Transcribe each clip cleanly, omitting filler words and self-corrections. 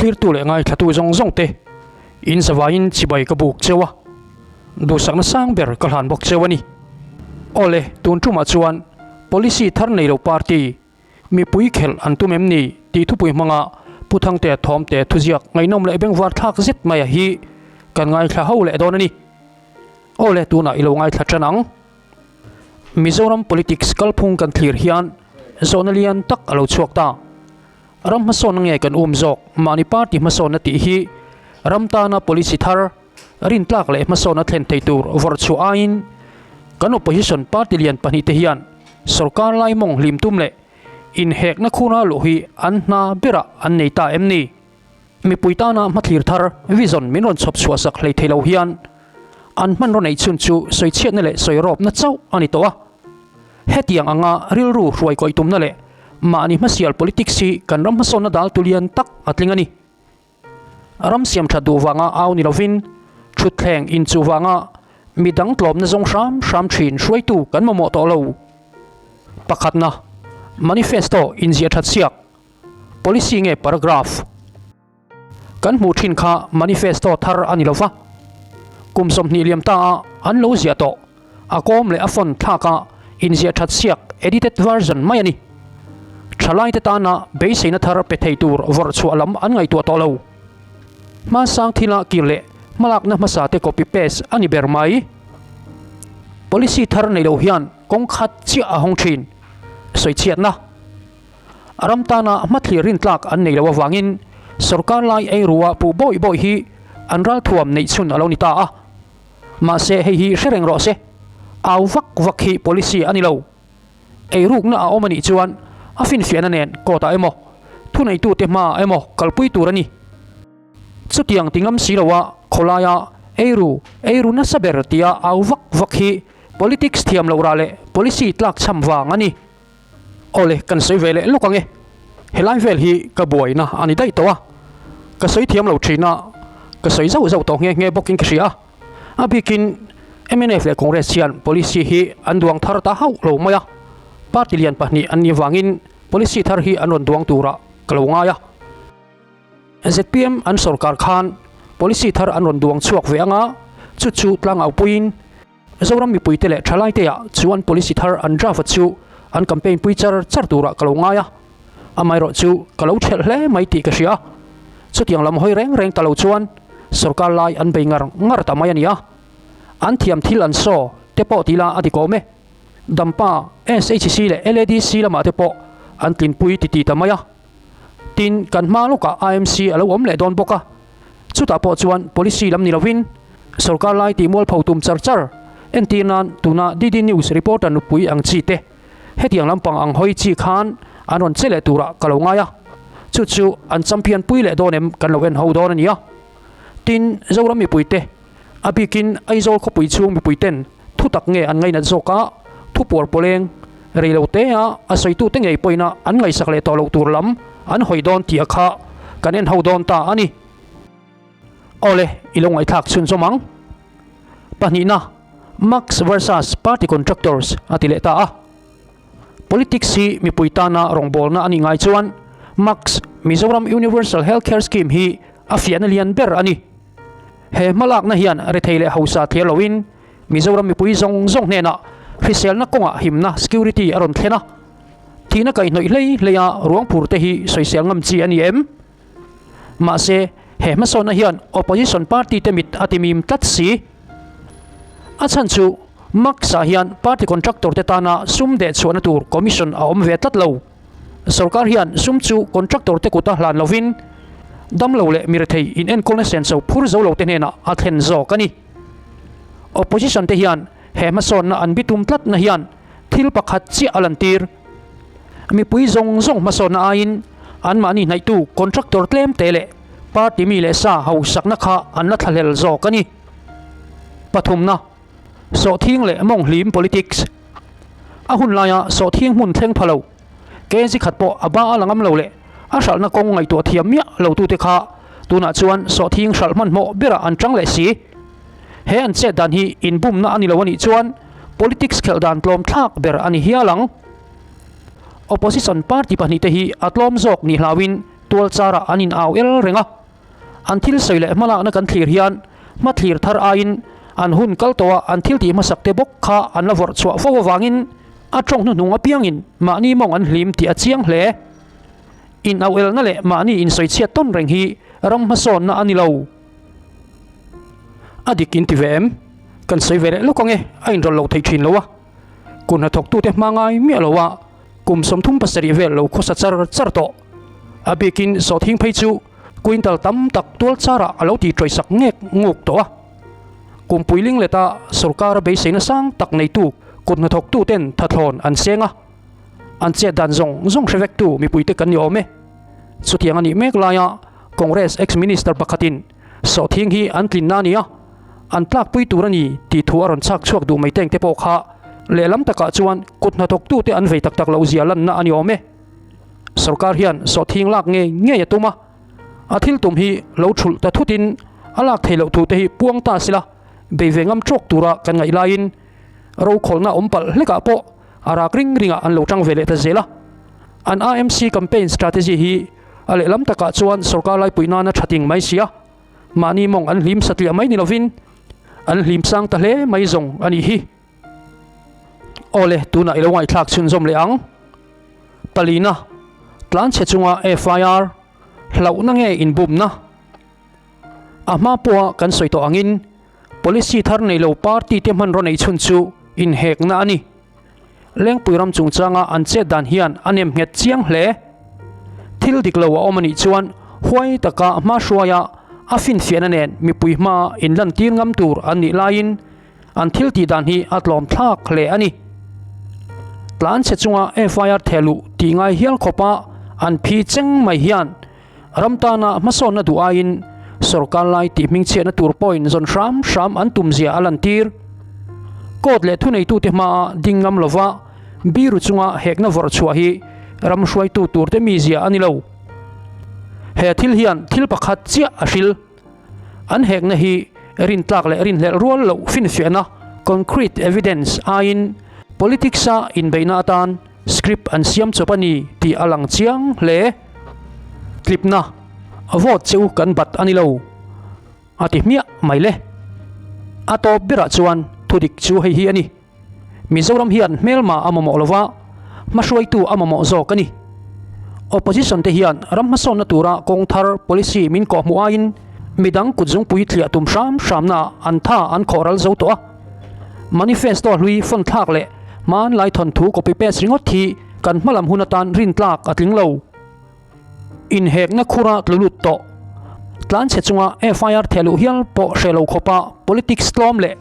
Thlirtu leh ngaithlatu zawng zawng te in zavaiin chibai ka buk cheu a, duhsakna sang ber ka hlan bawk cheu a ni. Awle, tun tumah chuan policy thar nei lo party mipui khelh an tum em ni tih thupui hmanga Pu Thangtea thawmte thuziak ngaihnawm leh bengvar thlak zet maia hi kan ngaithla ho leh dawn a ni. Awle, tunah i lo ngaithla tan ang. Mizoram politics kalphung kan thlir hian zawhna lian tak a lo chhuak ta. Ram hmasawnna nge kan um zawk? Mahni party hmasawnna tih hi ram tana policy thar, rintlak leh hmasawnna thlen thei tur vawrh chhuah aiin kan opposition party lian pahnihte hian sorkar lai mawng hlim tum leh inhekna khuna luh hi an hna berah an nei ta em ni? Mipui tana hmathlir thar vision min rawn chhawp chhuah sak hlei thei lo hian an hmanraw neih chhun chu sawichhiatna leh sawirawpna chauh a ni tawh a. Hetiang anga rilru hruai kawih tumna leh mahni hmasial politics hi kan ram hmasawnna dal tu lian tak a tling a ni. Ram siam that duh vanga au ni lovin thutthleng inchuh vanga midang tlawmna zawng hram hram thin hruaitu kan mamawh tawh lo. Pakhatna, Manifesto inziah that siak, Policy nge paragraph? Kan hmuh thin kha manifesto thar a ni lo va, kum 20 liam ta a an lo ziah tawh, a kawm leh a font thlak a inziah that siak edited version mai a ni. Thalaite tana beiseina thar pe thei tur vawrh chhuah lam an ngaihtuah tawh lo. Hmasang thila kir leh hmalakna hmasa te copy paste a ni ber mai. Policy thar nei lo hian kawng khat chiah a hawng thin. Sawichhiatna. Ram tana hmathlir rintlak an nei lo avangin sorkar lai eirua puh bawih bawih hi an ralthuam neih chhun a lo ni ta a. Mahse hei hi hre reng rawh se, au vak vak hi policy a ni lo. Eirukna a awm a nih chuan a finfiahna nen court ah emaw, thuneitute hmaah emaw kalpui tur a ni. Chutiang ti ngam si loa khawlaia eiru, eiru nasa ber tia au vak vak hi politics thiam loh rah leh policy tlakchham vang a ni. Awle, kan sawi ve leh lawk ang e. Helai vel hi ka buaina a ni daih tawh a, ka sawi thiam lo thin a, ka sawi zauh zauh tawh nghe nghe bawkin ka hria a. A bikin mnf leh Congress hian policy hi an duang thar ta hauh lo mai a, party lian pahnih an nih avangin policy thar hi an rawn duang turah ka lo ngai a. Zpm an sorkar khan policy thar an rawn duang chhuak ve ang a, chu chu tlangaupuiin, Zoram mipuite leh thalaiteah chuan policy thar an draft chu an campaign pui char char turah ka lo ngai a, amaherawh chu ka lo thelh hle mai tih ka hria. Chutiang lam hawi reng reng ta lo chuan sorkar lai an bei ngar ngar ta mai a ni a, an thiam thil an saw te pawh tih la a dik awm e. Dampa, SHC leh LADC lamah te pawh an tlinpui ti ti ta mai a. Tin, kan hma lawkah IMC a lo awm leh dawn bawk a. Chutah pawh chuan policy lam ni lovin sorkar lai tih mualpho tum char char entir nan tuna DD News reporter nupui ang chi te hetiang lampang ang hawi chi khan an rawn che leh turah ka lo ngai a, chu chu an champion pui leh dawn em kan lo en ho dawn a nia. Tin, Zoram mipui te, a bikin Aizawl khawpui chhung mipui ten thu tak nge an ngainat zawk a, thu puar pawleng rei lo te a a sawitute ngei pawhin a an ngaihsak leh tawh loh tur lam an hawi dawn tih a kha kan en ho dawn ta a ni. Awle, i lo ngaihthlak chhunzawm ang. Pahnihna, Max versus Party Contractors a ti leh ta a. Politics hi mipui tana rawngbawlna a nih ngai chuan Max Mizoram Universal Health Care Scheme hi a fiahna lian ber a ni. He hmalakna hian rethei leh hausa thlir loin Mizoram mipui zawng zawng hnenah hriselna kawngah himna, security, a rawn thlen a. Thihna kaihhnawih hlei hleia ruang phur te hi sawisel ngam chi a ni em? Mahse, he hmasawnna hian opposition party te mit a timim tlat si. A chhan chu Max-ah hian party contractor te tana sum deh chhuahna tur commission a awm ve tlat lo. Sorkar hian sum chu contractor te kuta hlan lovin damlo leh mirethei inenkawlna senso phur zo lo te hnenah a thlen zawk a ni. Opposition te hian he hmasawnna an bitum tlatna hian thil pakhat chiah a lantir. Mipui zawng zawng hmasawnna aiin anmahni hnaihtu contractor tlem te leh party mi leh sa hausakna kha an la thlahlel zawk a ni. Pathumna, Sawhthing leh Mawnghlim Politics A hun laia sawhthing hmun thleng pha lo, kg khat pawh a ba a la ngam lo leh a hralhna kawng ngaihtuah thiam miah lotute kha tunah chuan sawhthing hralh hmanhmawh berah an tang leh si. He an chet dan hi inbumna a ni lo a nih chuan politics khelh dan tlawm thlak ber a ni hial ang. Opposition party pahnihte hi a tlawm zawk ni hlauin. tual charah an in au el reng a. An thil sawi leh hmalakna kan thlir hian hmathlir thar aiin an hun kal tawha an thil tih hmasak te bawk kha an la vawrh chhuah fo avangin a tawng hnuhnung apiangin mahni mawng an hlim tih a chiang hle. Inauelna leh mahni insawichhiat tawn reng hi ram hmasawnna a ni lo. A dik in ti ve em? Kan sawi ve leh lawk ange, a inrawlh loh theih thin lo a. Kun hnathawktute hma ngai miah lo a, kum 37 vel lo khawsa char char tawh. A bikin sawhthing phei chu quintal tam tak tual charah a lo ti tawihsak ngek nguk tawh a. Kum puiling leta sorkara beiseina sang tak neitu kut hnathawktuten thathlawn an seng a, an chet dan zawng zawng hre vektu mipuite kan ni awm e. Chutiang a nih mek laia Congress ex-minister pakhatin sawhthing hi an tlinna a ni a, an tlakpui tur a ni tih thu a rawn chhak chhuak duh mai tengte pawh kha lehlam takah chuan kut hnathawktute an vei tak tak loh zia lanna a ni awm e. Sorkar hian sawhthing lak ngei ngei a tum a, a thil tum hi lo thulh ta thutin a lak theih loh thute hi puang ta sila bei ve ngam tawk tura kan ngaih laiin rokhawlna awm palh hlekah pawh a rak ring ringah an lo tang ve leh ta zel a. An AMC campaign strategy hi a lehlam takah chuan sorkar laipui nana tha ting mai si a. Mahni mawng an hlim satliah mai ni lovin an hlim sang ta hle mai zawng a nih hi. Awle, tunah i lo ngaihthlak chhunzawm leh ang. Palina, tlanchhe chunga FIR, hlauhna nge inbumna? A hma pawha kan sawi tawh angin policy thar nei lo party te hmanraw neih chhun chu inhekna a ni. Lengpui ram chungchanga an chet dan hian a nem nghet chiang hle. Thil dik lo a awm a nih chuan huai taka hma hruaia a finfiahna nen mipui hma inlantir ngam tur an nih laiin an thil tih dan hi a tlawm thlak hle a ni. Tlanchhe chunga FIR thehluh tih ngai hial khawpa an phi cheng mai hian ram tana hmasawnna duh aiin sorkar lai tih hmingchhiatna tur pawhin zawn hram hram an tumzia a lantir. Court leh thuneitute hmaa ding ngam lova biru chunga hekna vawrh chhuah hi ram hruaitu turte mizia a ni lo. He thil hian thil pakhat chiah a hril. An hekna hi rintlak leh rinhlelh rual loh finfiahna, concrete evidence, aiin politics-a inbeihna atan script an siam chawp a ni tih a lang chiang hle. Tlipna, Vote che u kan bat a ni lo, a ti hmiah mai le. A tawp berah chuan thudik chu hei hi a ni. Mizoram hian hmelma a mamawh lova, hmahruaitu a mamawh zawk a ni. Opposition te hian ram hmasawnna tura kawng thar policy min kawhhmuh aiin midang kutzungpui thliah tum hram hramnaah an tha an khawh ral zo tawh a. Manifesto hlui font thlak leh hmanlai thawnthu copy paste ringawt hi kan hmalam hun atan rintlak a tling lo. Inhekna khura tlu lut tawh. Tlanchhe chunga FIR thehluh hial pawh hre lo khawpa politics tlawm leh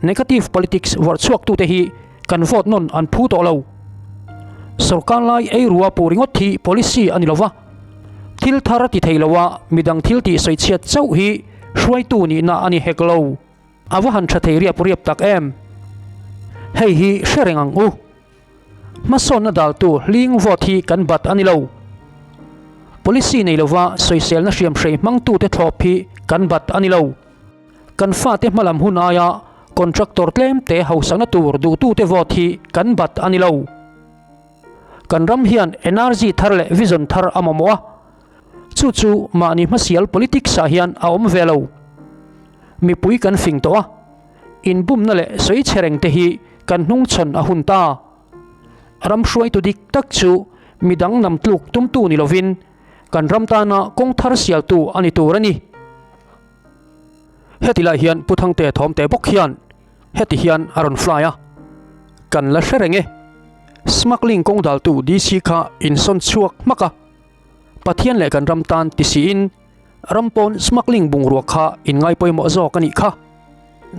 negative politics vawrh chhuaktute hi kan vote nawn an phu tawh lo. Sorkar lai eirua puh ringawt hi policy a ni lova, thil thar ti thei loa midang thil tih sawichhiat chauh hi hruaitu nihna a ni hek lo. A va han tha thei riap riap tak em! Hei hi hre reng ang u. Hmasawnna daltu hling vote hi kan bat a ni lo. Policy nei lova sawiselna hriamhrei hmangtute thlawp hi kan bat a ni lo. Kan fate hmalam hun aia contractor tlemte hausakna tur duhtute vote hi kan bat a ni lo. Kan ram hian energy thar leh vision thar a mamawh a. Chu chu mahni hmasial politics ah hian a awm ve lo. Mipui kan fing tawh a, inbumna leh sawi chhe reng te hi kan hnungchhawn a hun ta. Ram hruaitu dik tak chu midang nam tluk tumtu ni lovin kan ram tana kawng thar sialtu a ni tur a ni. Heti lai hian Pu Thangte Thawmte bawk hian heti hian a rawn fly a, Kan la hre reng e. Smuggling kawng daltu DC kha insawn chhuak hmak a. Pathian leh kan ram tan ti siin ram pawn smuggling bungrua kha in ngai pawimawh zawk a nih kha.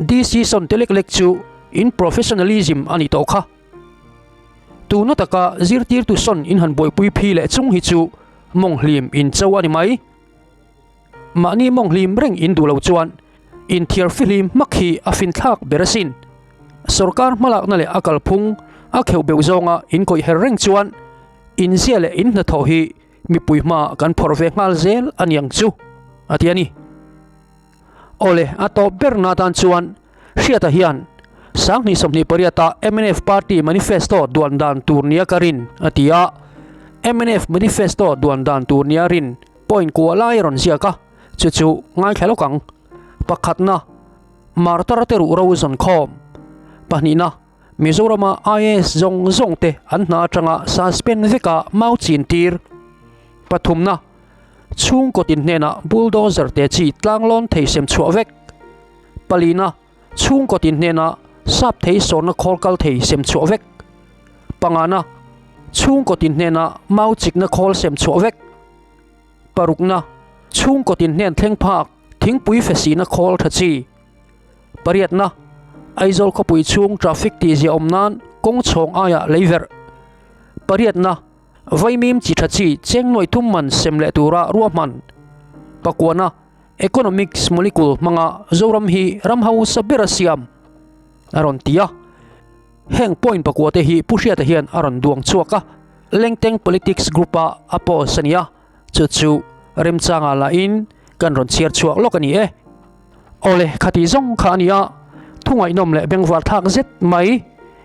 DC sawn te lek lek chu in professionalism a nih tawh kha. Tuna taka zirtirtu sawn in han buaipui phi leh chung hi chu mawng hlim in cho a ni mai. Mahni mawng hlim reng in duh lo chuan inthiar fihlim hmak hi a finthlak ber asin. Sorkar hmalakna leh a kalphung a kheuh beuh zawnga in kawih her reng chuan Inzia leh in hnathawh hi mipui hmaah kan phawrh ve nghal zel a niang chu, a ti a ni. Awle, a tawp ber na atan chuan Hriata hian 2028-a mnf party manifesto duan dan tur nia ka rin, a ti a. Mnf manifesto duan dan tur nia rin. Point kua lai a rawn ziak a, chu chu ngaithla lawk ang. Pakhatna, Martar te ruh ro zawn khawm. Pahnihna, Mizorama IAS zawng zawng te an hna atanga suspend veka mau chin tir. Pathumna, Chhungkaw tin hnenah bulldozer te chi tlanglawn thei sem chhuah vek. Palina, Chhungkaw tin hnenah sap thei sawrna khawl kal thei sem chhuah vek. Pangana, Chhungkaw tin hnenah mau chikna khawl sem chhuah vek. Parukna, Chhungkaw tin hnen thleng phak thingpui fesihna khawl tha chi. Pariatna, Aizawl khawpui chhung traffic tihziah awm nan kawng chhawng aiah lei verh. Pariatna, Vaimim chi tha chi cheng nuai thum man sem leh tura ruahman. Pakuana, Economics molecule hmanga Zoram hi ram hausa ber a siam a rawn ti a. Heng point pakua te hi Pu Hriata hian a rawn duang chhuak a, Lengteng Politics Group-a a post a ni a, chu chu remchanga lahin kan rawn chhiar chhuak lawk a ni e. Awle, khati zawng kha a ni a, thu ngaihnawm leh bengvar thlak zet mai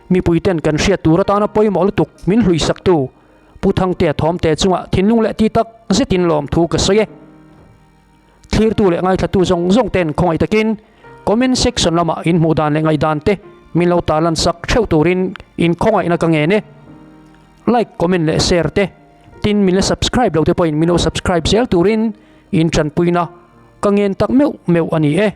mipuiten kan hriat tur atana pawimawh lutuk min hluisaktu Pu Thangtea Thawmte chungah thinlung leh ti tak zetin lawmthu ka sawi e. Thlirtu leh ngaithlatu zawng zawng ten khawngaih takin comment section lamah in hmuh dan leh ngaihdan te min lo tarlan sak theuh turin in khawngaihna ka ngen e. Like, comment leh share te tin min la subscribe lo te pawhin min lo subscribe zel turin in tanpuina ka ngen tak meuh meuh a ni e.